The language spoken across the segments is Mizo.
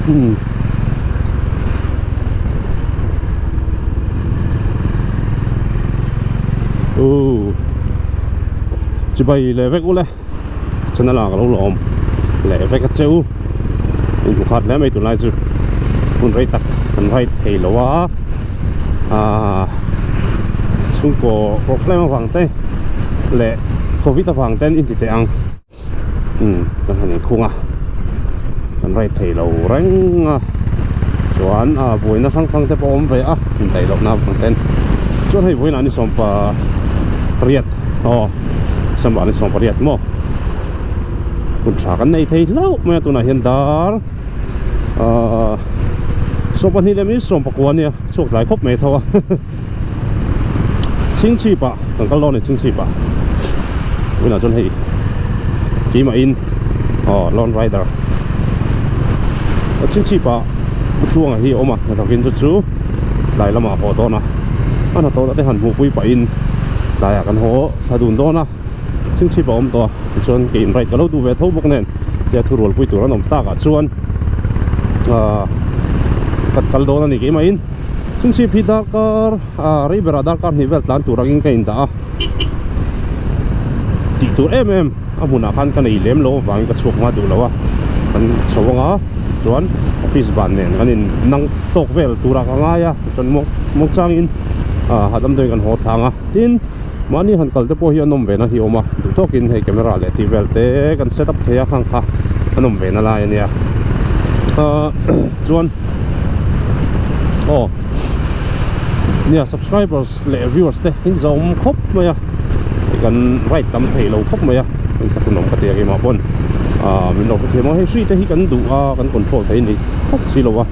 Umm. Ooh. Chibai leh vek ule. Channel ah ka lo lawm leh vek a che u. Inhmu khat hle mai tunlai chu hun rei tak kan ride thei lo a. Aaa chhungkaw problem avang te leh covid avang ten inti teh ang. Umm kan han inkhung a kan ride thei lo reng a chuan a buaina hrang hrang te pawh a awm ve a indaih lohna avang ten chuan hei vawiinah ni sawmpa riat aw December ni 18 maw hun tha kan nei thei hlauh mai a tunah hian dar ahh 12 leh min 19 ania chhuak tlai khawp mai tho a chhingchhip ah kan kal dawn a ni chhingchhip ah tunah chuan hei keimah in aw lone rider chhingchhip ah thluanga hi a awm a hnathawkin chu chu tlai lamah a haw dawn a a hnathawh na te han hmuhpui pahin tlaiah kan haw thla dun dawn a chhingchhip a awm tawh a tichuan kei in ride ka lo duh ve tho bawk nen tia thurualpui tur an awm takah chuan ahh kan kal dawn a ni keimah in. Chhingchhip hi darkar ah rei berah darkar hnih vel tlan tur angin ka indah a tih tur em em a hmunah khan ka nei lem lo avangin ka chhuak hma duh lo a kan chho anga chuan office ban nen kan in nang tawk vel turah ka ngai a tichuan muang muang changin ah hahdam deuhin kan haw thlang a tin mahni han kal te pawh hi a nawm ve na hi a awm a duh tawkin hei camera leh tih vel te kan set up thei a khang kha a nawm ve na lai a nia ah chuan. Aw nia subscribers leh viewers te in zawm khawp mai a kan ride tam thei lo khawp mai a in thlahrun awm ka ti a keimah pawn ah min lo hrethiam a hei hri te hi kan duh a kan control thei ni tlat si lo a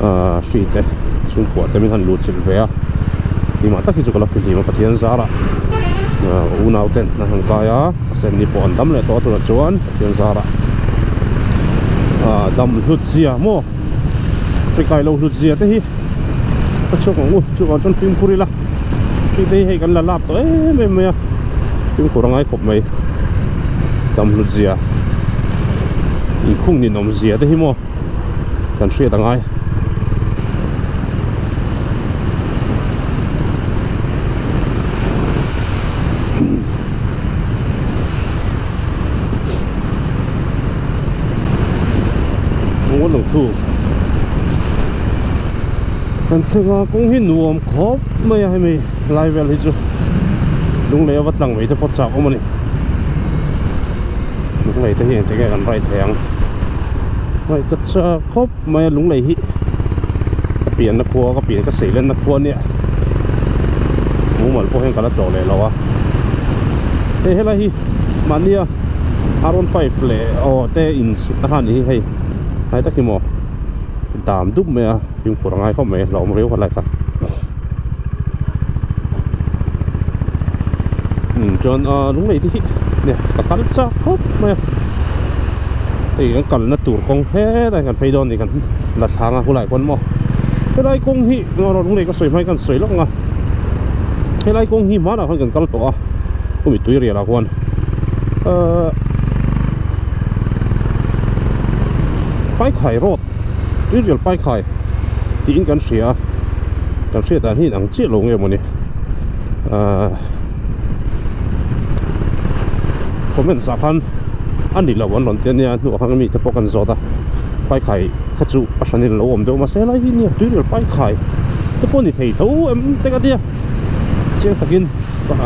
ah hri te chhungkua te min han lut chilh ve a keimah tak hi chu ka la fihlim a Pathian zarah ah unau ten an han kai a pasien ni pawh an dam leh tawh a tunah chuan Pathian zarah ah dam hlut zia maw. Hri kai lo hlut zia te hi ka chhuak ang u chuvang chuan fimkhur ila hri te hi hei kan la lap tawh em em mai a fimkhur a ngai khawp mai dam hlut zia inkhung ninawm zia te hi maw kan hriat a ngai. Ngawn lo thu kan thleng a kawng hi nuam khawp mai a hemi lai vel hi chu lunglei a va tlang mai te pawh chak awm a ni lunglei te hi engtin nge kan ride thei ang hei ka chak khawp mai a lunglei hi ka pianna khua ka pian ka seilenna khua ania mumal pawh hian ka la tlawh leh lo a hei helai hi mahnia R15 leh aw te in sut na kha a ni hi hei hnai tak hi maw dam dup mai a fimkhur a ngai khawp mai hlauhawm riau kha lai kha umm chuan ah lunglei te hi ka kal chak khawp mai a hei kan kalna tur kawng hetah hian kan phei dawn a ni kan la thlang a hulai khawn maw helai kawng hi lunglei ka sawi hma in kan sawi lawk ang a helai kawng hi hmanah khan kan kal tawh a khumi tui rial ah khuan ahh paikhai road tui rial paikhai tiin kan hria a kan hriat dan hi inang chiah lo nge mawni ahh comments ah khan a ni lo an rawn ti ania hnuah khan mite pawh kan zawt a paikhai kha chu a hranin lo awm deuh mahse helai hi nia tui rial paikhai te pawh ni thei tho em te ka tia chiang takin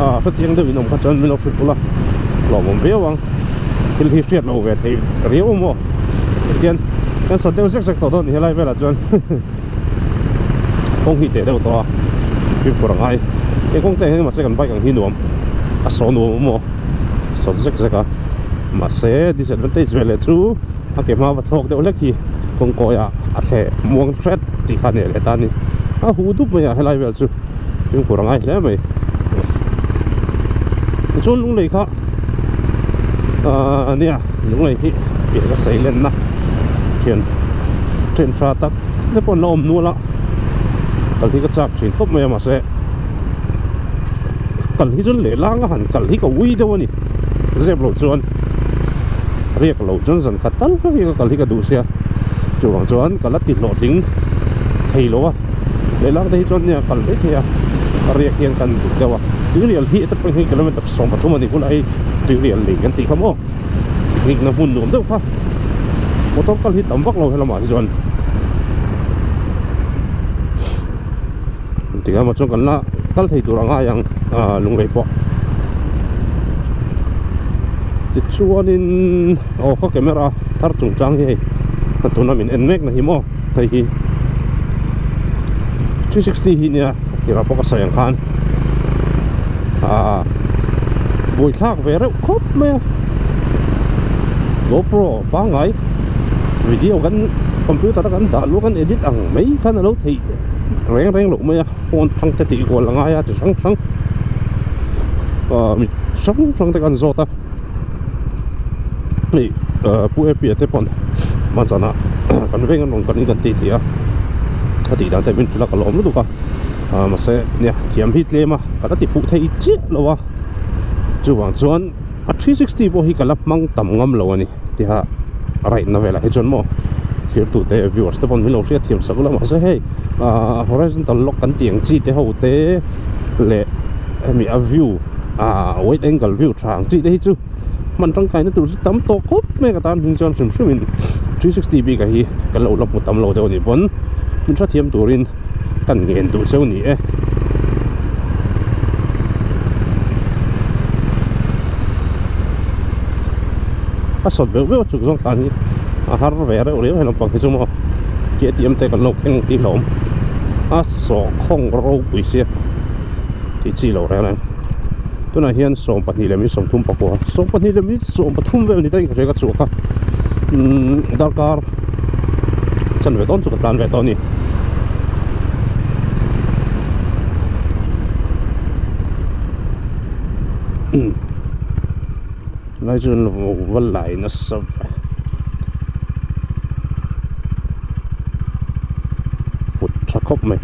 ah hrechiang deuh in awm kha chuan min lo hrilh ula hlawhawm viau ang thil hi hriat loh ve theih riau maw tihian kan sawt deuh zek zek tawh dawn a ni helai velah chuan. Kawng hi teh deuh tawh a fimkhur a ngai he kawng te ah hian mahse kan bike ang hi nuam a saw nuam awm maw sawt zek zek a mahse disadvantage ve leh chu a ke hma va thlawk deuh hlek hi kawng kawi ah a thleh muang hret tih kha a nih leh ta a ni a huh dup mai a helai vel chu fimkhur a ngai hle mai tichuan lunglei kha ahh nia lunglei hi piah ka sawi lenna thian thian tha tak te pawh an la awm nual a kal hi ka chak thin khawp mai a mahse kal hi chuan lehlang a han kal hi ka ui deuh a ni zep loh chuan riak loh chuan zan khat tal hi ka kal hi ka duh sia. Chuvang chuan ka la ti hlawhtling thei lo a, lehlam te hi chuan nia kal mai thei a, a riak hian kan duh deuh a, tuirial hi hetah pawh hian kilometer 13 a ni hunah hei tuirial lei kan tih kha maw picnic na hmun nuam deuh kha motor kal hi tam vak lo helamah hi chuan engtikah emaw chuan kan la kal thei tur a ngai ang ah lunglei pawh tichuanin aw ka camera thar chungchang hi hei ka tuna min en mek na hi maw hei hi 360 hi nia tirah pawh ka sawi ang khan ah buaithlak ve reuh khawp mai a GoPro pangngai video kan computer a kan dah luh kan edit ang mai khan a lo theih reng reng loh mai a phone hrang te tih kual a ngai a chi hrang hrang ah mi hrang hrang te kan zawt a hei ah pu A P a te pawn hmanzana kan veng an rawn kan in kan tih tih a a tih dan te min hrilh a ka lawm lutuk a ah mahse nia thiam hi tlem a ka la ti fuh thei chiah lo a chuvang chuan a 360 pawh hi ka la hmang tam ngam lo a ni. Tiha right na velah hi chuan maw thirtu te viewers te pawn min lo hriat thiam sak ula mahse hei ahh horizontal lock kan tih ang chi te ho te leh hemi a view ahh wide angle view tha ang chi te hi chu hman tangkai na tur chu tam tawh khawp mai ka tan hming chuan hrim hrim in 360 bik ah hi kan lo la hmu tam lo deuh a nih pawn min hrethiam turin kan ngen duh cheu ni e. A sawt beuh beuh a chuk zawng tlan hi a har ve reuh riau he lampang hi chu maw KTM te kan lo keng tih hlawm a sawh khawng ropui sia tih chi lo reng reng tunah hian 22 leh 34 22 leh 33 vel ni daih ka hria ka chhuak a umm darkar chanve dawn chu ka tlan ve tawh a ni. Lai chuan va lai nasa ve fut tha khawp mai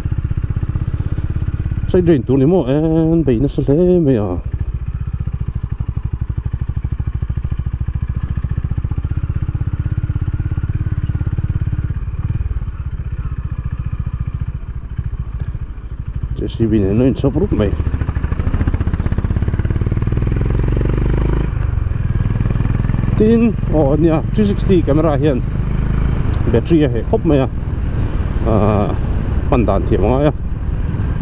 side drain tur ni maw en bei nasa hle mai a. JCB nen a inchhawp rup mai tin aw nia 360 camera hian battery a heh khawp mai a ahh hman dan thiam a ngai a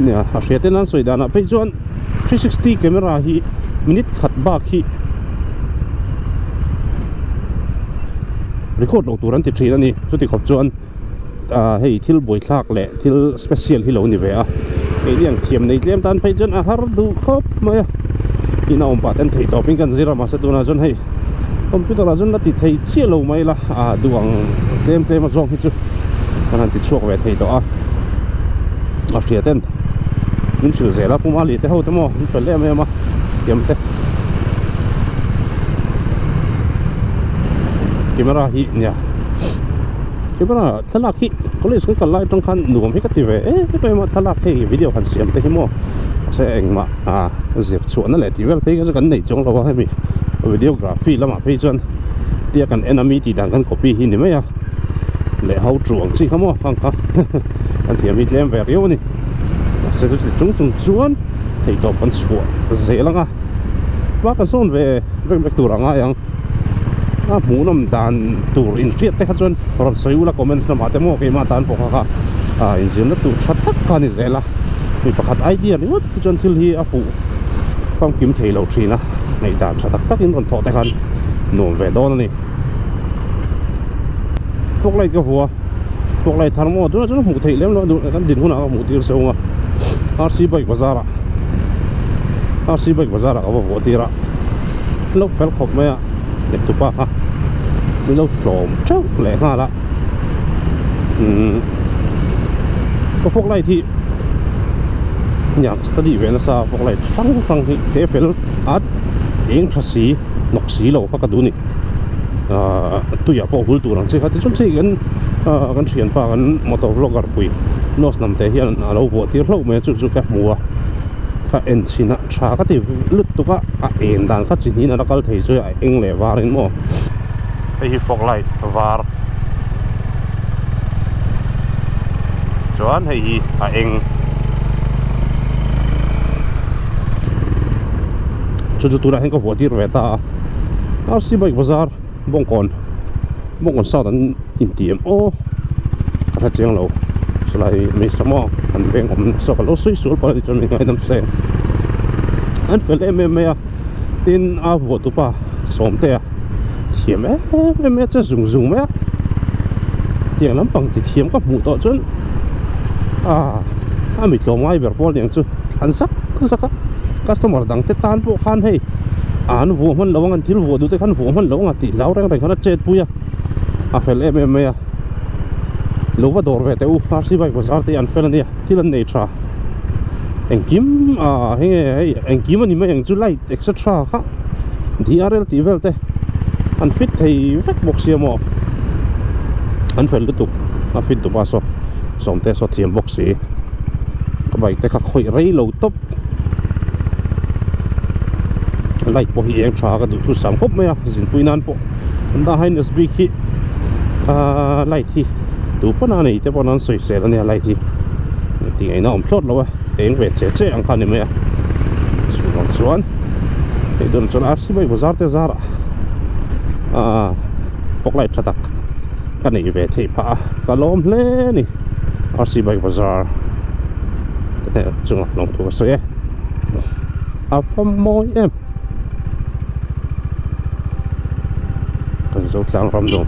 nia a hria ten an sawi danah phei chuan 360 camera hi minute khat bak hi record loh tur an ti thin a ni chuti khawp chuan. ah hei thil buaithlak leh thil special hi lo ni ve a keini ang thiam nei tlem tan phei chuan a har duh khawp mai a tin a awm pah ten theih tawpin kan zir a mahse tunah chuan hei computer ah chuan la ti thei chiah lo mai la ah duh ang tlem tlem a zawng hi chu kan han ti chhuak ve thei tawh a a hria ten min hrilh zel a puma li te ho te maw an fel em em a thiam te camera hi nia. Camera thlalak hi college kan kal lai atang khan nuam hi ka ti ve em em a thlalak hei video han siam te hi maw mahse engmah ah zir chhuahna leh tih vel phei kha chu kan nei chuang lo a hemi videography lamah phei chuan tia kan en a mi tih dan kan copy hi ni mai a leh ho chu ang chi kha maw khang kha kan thiam hi tlem ve riau a ni mahse chuti chung chung chuan theihtawp kan chhuah zel ang a hma kan sawn ve vek vek tur a ngai ang. A hmuhnawm dan tur inhriat te kha chuan rawn sawi ula comments lamah te maw keimah tan pawh kha kha ah inzirna tur tha tak kha a ni zel a mi pakhat idea ringawt hi chuan thil hi a fuh famkim thei lo thin a ngaihdan tha tak takin rawn thawh te khan nuam ve dawn a ni. Fog light ka hua fog light thar maw tunah chuan hmuh theih lem lo a duh kan din hunah ka hmuh tir chhung a RC bike bazar ah RC bike bazar ah ka va vuah tir a. Lo fel khawp mai a neptupa kha min lo tlawm teuh leh nghal a umm ka fog light hi nia ka study ve nasa fog light hrang hrang hi te fel at eng tha si nawk si lo kha ka duh a ni ahh tuiah pawh hul tur ang chi kha tichuan chei kan ah kan thianpa kan motor vlogger pui nose hnam te hian a lo vuah tir hlauh mai a chu chu ka hmu a ka en chhin a. Tha ka ti lutuk a, a en dan kha chi hnihin a la kal thei chu a eng leh var in maw. Hei hi fog light var Chuan hei hi a eng. Chu chu tunah hian ka vuah tir ve ta a. RC bike bazar Bawngkawn Bawngkawn south an inti em aw ka hre chiang lo chulai mi sawm aw an veng awm saw ka lo sawi sual pawh a ni chuan min ngaidam se an fel em em mai a tin a vuah tupa Sawmtea thiam em em mai a che zung zung mai a tiang lampang ti thiam ka hmuh tawh chuan ah a mi tlawm ngai ber pawh aniang chu an zak zak a customer dang te tan pawh khan hei an vuah hman lo ang an thil vuah duh te khan vuah hman lo ang a tih hlau reng reng khan a chet pui a a fel em em mai a lo va dawr ve teh u RC bike bazar te hi an fel ania thil an nei tha engkim ah hei nge hei engkim a ni mai ang chu light etc kha DRL tih vel te an fit thei vek bawk sia maw an fel lutuk a fit duh a saw sawmte saw thiam bawk si ka bike te kha khawih rei lo tawp light pawh hi eng tha ka duh thusam khawp mai a zinpui nan pawh Honda Highness bik hi ahh light hi tu pawn a nei te pawn an sawisel ania light hi tih ngaihna a awm thlawt lo a eng ve che che ang kha a ni mai a chuvang chuan hei tunah chuan RC bike bazar te zarah ahh fog light tha tak ka neih ve theih phah a ka lawm hle a ni RC bike bazar te hneh chunga lawmthu ka sawi e a va mawi em. Kan zo tlang ram dawn.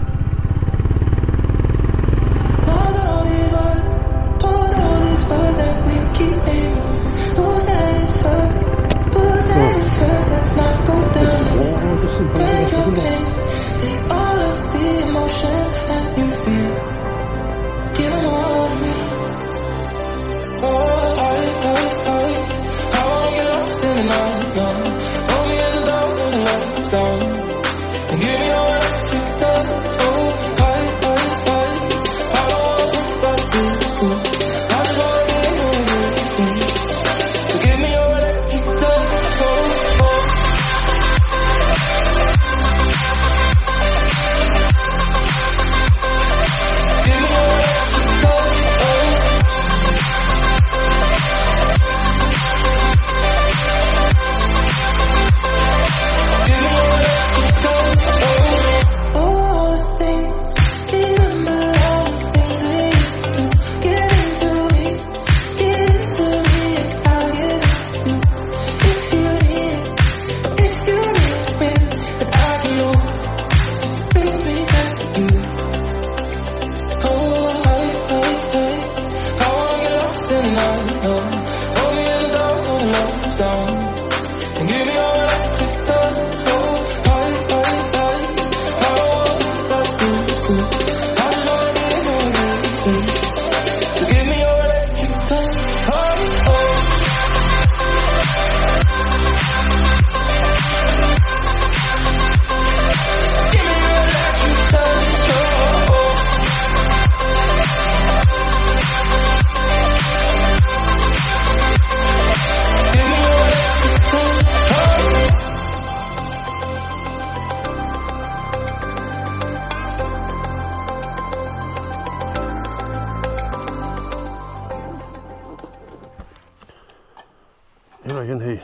Helai hian hei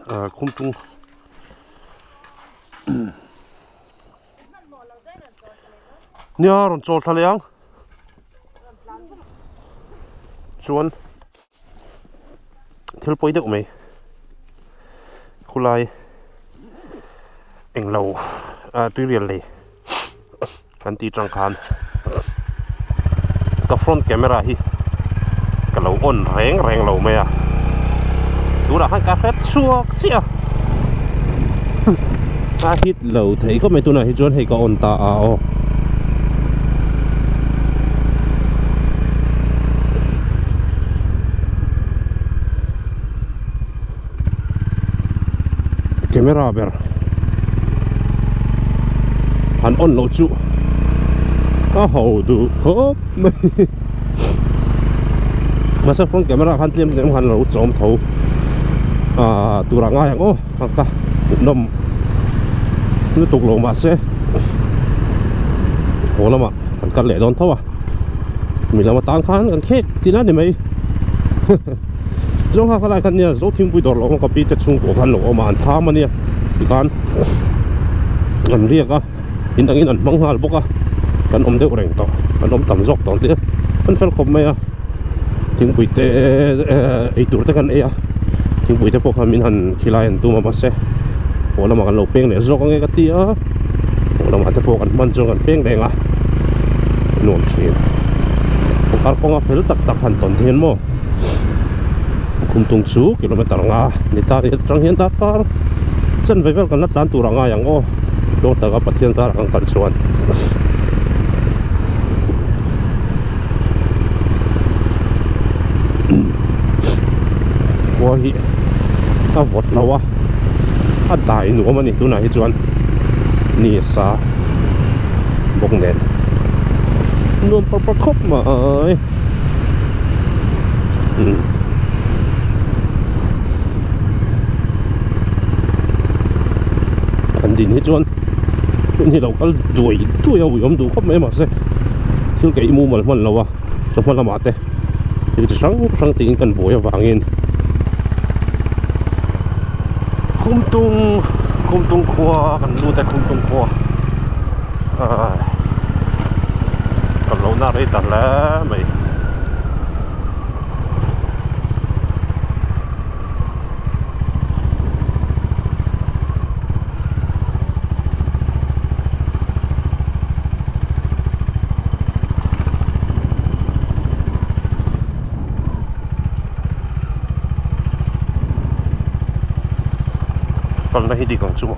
ah khumtung nia rawn chawl thla leh ang chuan thil pawi deuh mai khulai englo ah tuirial lei kan tih tang khan ka front camera hi ka lo on reng reng lo mai a tunah khan ka hret chhuak chiah a a hit lo thei khawp mai tunah hi chuan hei ka on ta a aw. Camera ber han on loh chu a ho duh khawp mai mahse front camera khan tlem tlem khan lo chawm tho ah tur ah ngai ang aw ka nawm lutuk lo mahse haw lamah kan kal leh dawn tho a. Mi lam atang khan kan khek tihna ni mai. Zawng kha khalai khan nia zo thingpui dawr lo awm a ka pi te chhungkua khan lo awm a an thlam a nia tikhan an riak a in dangin an hmang nghal bawk a kan awm deuh reng tawh kan awm tam zawk tawh ang tih an fel khawp mai a thingpui te eitur te kan ei a thingpui te pawh khan min han khilai an tum a mahse haw lamah kan lo peng leh zawk ange ka ti a haw lamah te pawh kan hman chuan kan peng reng a nuam thin kawngkhar kawnga fel tak tak han tawn hian maw Khumtung chu kilometer nga ni ta ni atang hian darkar chanve vel kan la tlan tur a ngai ang aw tluang taka Pathian zarah kan kal chuan. Khua hi a vawt lo a a dai nuam a ni tunah hi chuan ni a sa bawk nen nuam par par khawp mai. An din hi chuan hun hi lo kal duai duai a ui awm duh khawp mai mahse thil keih mumal hman lo a chawhma lamah te thil chi hrang hrang tiin kan buai avangin Khumtung Khumtung khua kan lut e Khumtung khua ahh kan lo na rei ta hle mai. Kalna hi dik ang chu maw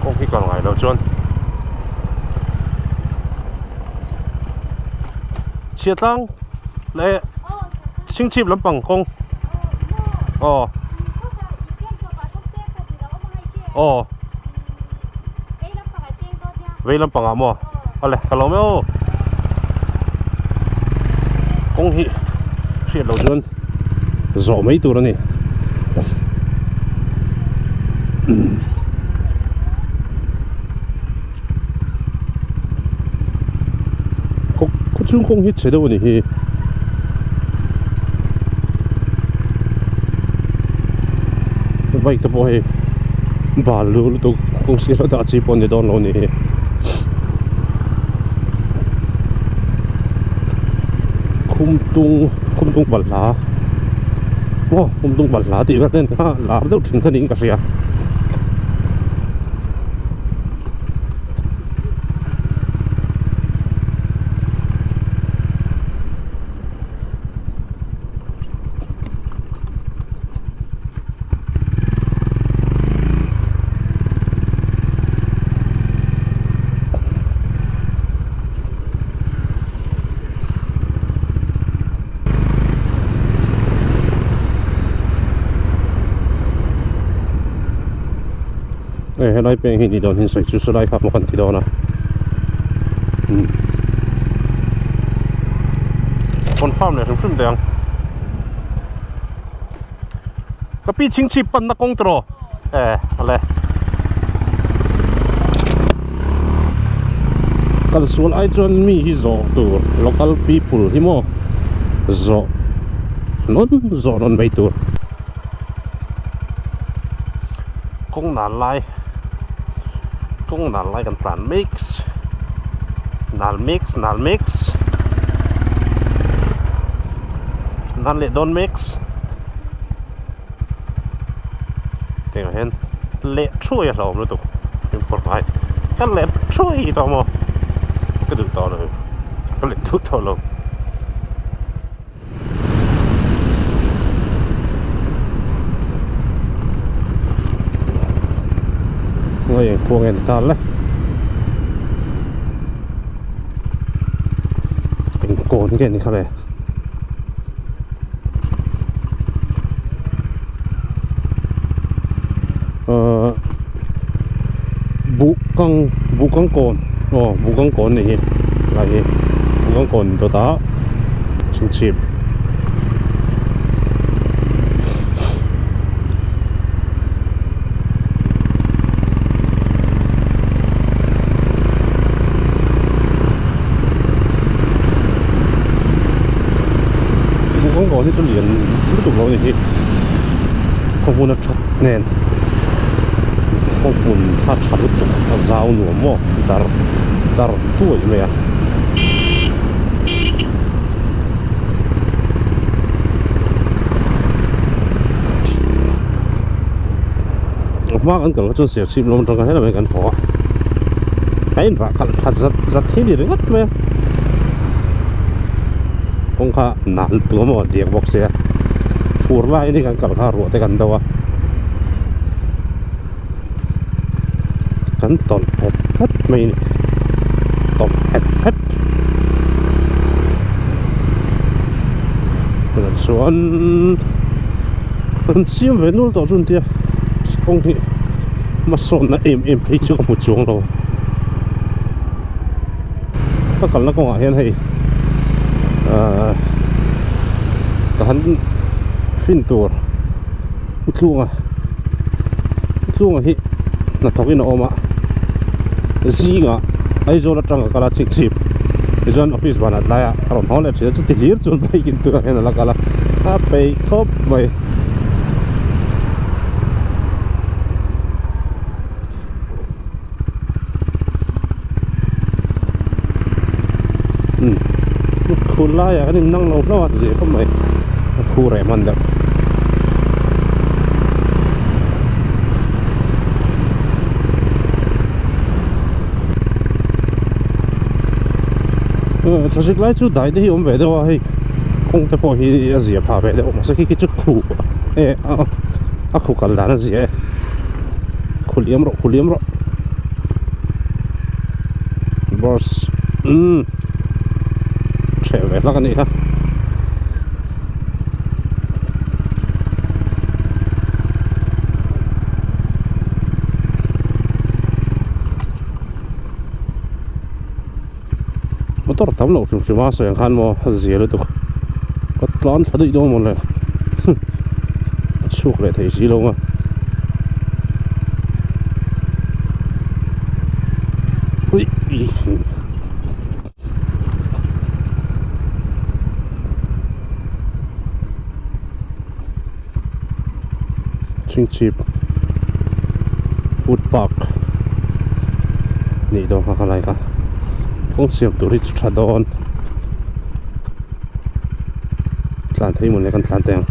kawng hi kal ngai lo chuan chhia tlang leh chhingchhip lampang kawng aw aw vei lampangah maw awle ka lawm e aw kawng hi hriat loh chuan zawh mai tur a ni. Khaw chhung kawng hi chhe deuh a ni hi. Bike te pawh hei bal lu lutuk kawng sir a dah chi pawh a ni dawn lo a ni hi. Khumtung khumtung balhla aw khumtung balhla tih vel te kha lar deuh thin kha niin ka hria. Hei helai peng hi ni dawn hian sawi chu saw lai kha maw kan ti dawn a confirm leh hrim hrim teh ang ka pi chhingchhip panna kawng tawh e awle kalsual ai chuan mi hi zawh tur local people hi maw zawh nawn zawh nawn mai tur. Kawng nal lai kawng nal lai kan tlan mix nal mix nal mix nal leh dawn mix tengah hian leh thuai a hlauhawm lutuk fimkhur ngai ka leh thuai tawh maw ka duh tawh lo ka leh duh tawh lo. Ngaih ang khuang en ta le eng kawn nge ni kha le ahh buhkang buhkang kawn aw buhkang kawn ni hi lai hi buhkang kawn dawtah. Chhingchhip. Khawhmun a that nen khawhmun kha tha lutuk a zau nuam maw dar dar tuai mai a. A hma kan kal kha chuan serchhip lam atang khan helai kan haw a a inrah khalh thla zat zat hi a ni ringawt mai a kawng kha nal tu emaw diak bawk sia fur laiin hi kan kal kha ruah te kan do a kan tawlh phet phet mai a ni tawlh phet phet tunah chuan kan siam ve nual tawh chu an tia kawng hi hmasawnna em em phei chu ka hmu chuang lo ka kalna kawngah hian hei ahh ka han fin tur Utlunga Utlunga hi hnathawk in a awm a zingah Aizawl atang ka kal a chhip chhip tichuan office banah tlaiah a rawn haw leh thin a chuti hlir chuan bike in tunah hian a la kal a a peih khawp mai. Khur laiah kan in nang lo hlauh a zir khawp mai a khu reh hman deuh. Thlasik lai chu dai te hi awm ve deuh a hei kawng te pawh hi a zia phah ve deuh mahse khi khi chu khu e a khu kal dan a zia e. Khu liam rawh khu liam rawh bus umm hreh ve hlak a nih kha motor tam loh hrim hrim a sawi ang khan maw a zia lutuk ka tlan thla daih dawn mawle a chhuak leh thei si lo ang a. Chhingchhip food park nih dawn kha ka like a kawng siam tur hi chu tha dawn tlan thei mawni kan tlan teh ang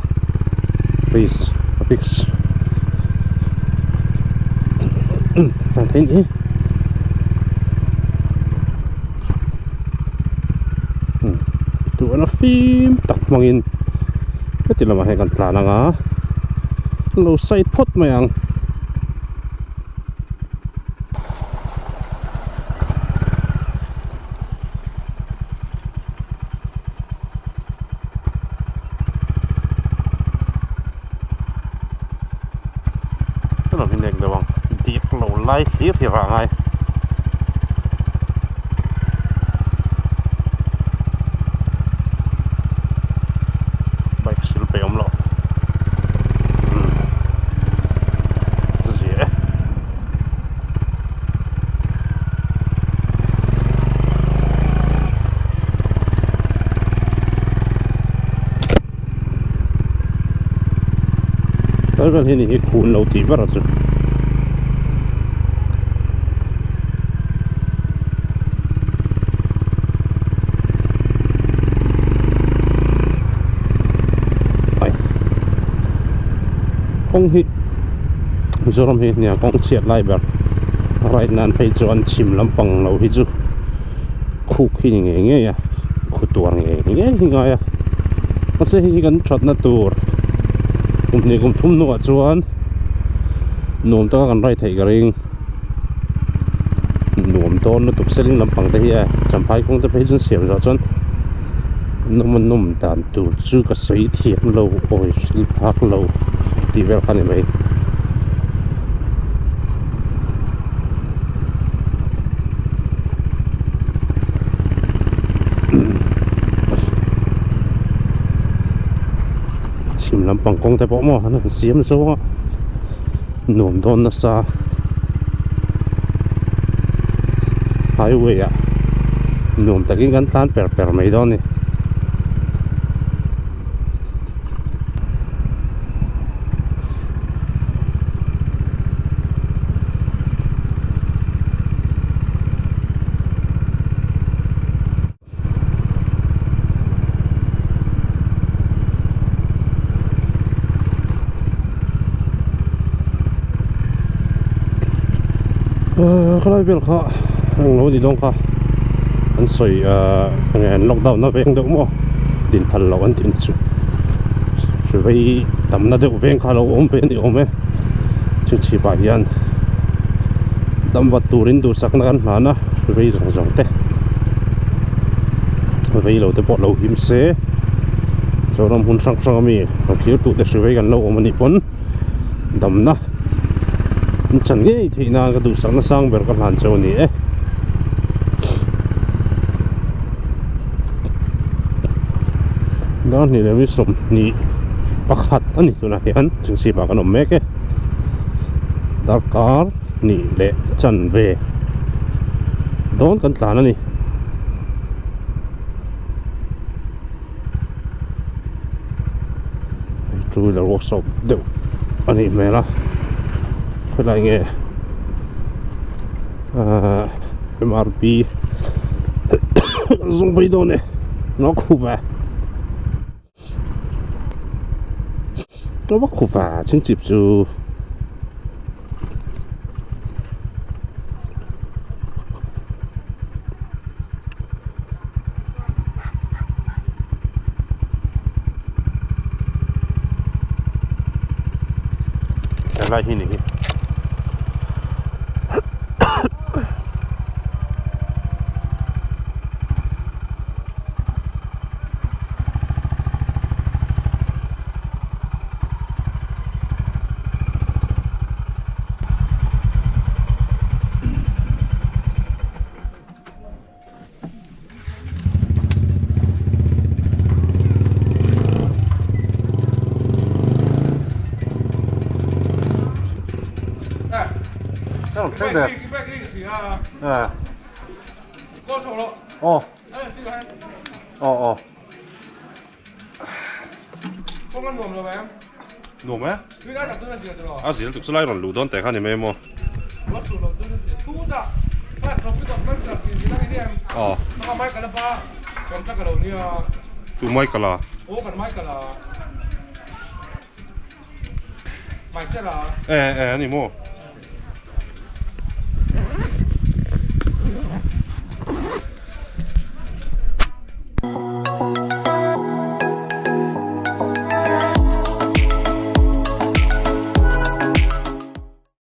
please a fix tlan thei ni tuna fim tak hmangin heti lamah hian kan tlan ang a lo side phawt mai ang. Lam hi nek deuh ang dik lo lai hlir hi vang ai. Bike sil pe awm lo. Umm zia e. Tlai vel hi ni hi khun lo tih ber a chu. Kawng hi Mizoram hi nia kawng chhiat lai ber right nan phei chuan chhim lampang lo hi chu khuk hi ni ngei ngei a khu tuar ngei ngei hi ngai a mahse hei hi kan thatna tur kum hnih kum thum hnuah chuan nuam taka kan ride theih ka ring nuam dawn lutuk seling lampang te hi e champhai kawng te phei chuan siam zawh chuan nawm a nawm dan tur chu ka sawi thiam lo awi hrilh phak lo tih vel kha a ni mai. Chhim lampang kawng te pawh maw an han siam zawng a nuam dawn nasa highway ah nuam takin kan tlan per per mai dawn a ni. Khalai vel kha eng lo ni dawn kha an sawi enge an lockdown na veng deuh maw din phal loh an tih chu hrivei tamna deuh veng kha a lo awm ve a ni awm e chhingchhip ah hian dam vat turin duhsakna kan hlan a hrivei zawng zawng te vei lo te pawh lo him se Mizoram hmun hrang hrang ami lo thlir tute hrivei kan lo awm a nih pawn. Damna an chan ngei theih nan ka duhsakna sang ber ka hlan cheu a ni e. Dar hnih leh mi 21 a ni tunah hian chhingchhip ah kan awm mek e. Darkar hnih leh chanve dawn kan tlan a ni. Two wheeler workshop deuh a nih hmel a khawilai nge ahh M R P zawng phei dawn e a khup a a khup a chingchip chu. Helai hi ni hi. Nuam e? A zil tuk chu lai rawn luh dawn teh kha ni mai maw? Aw. Tu Michael a? E e a ni maw?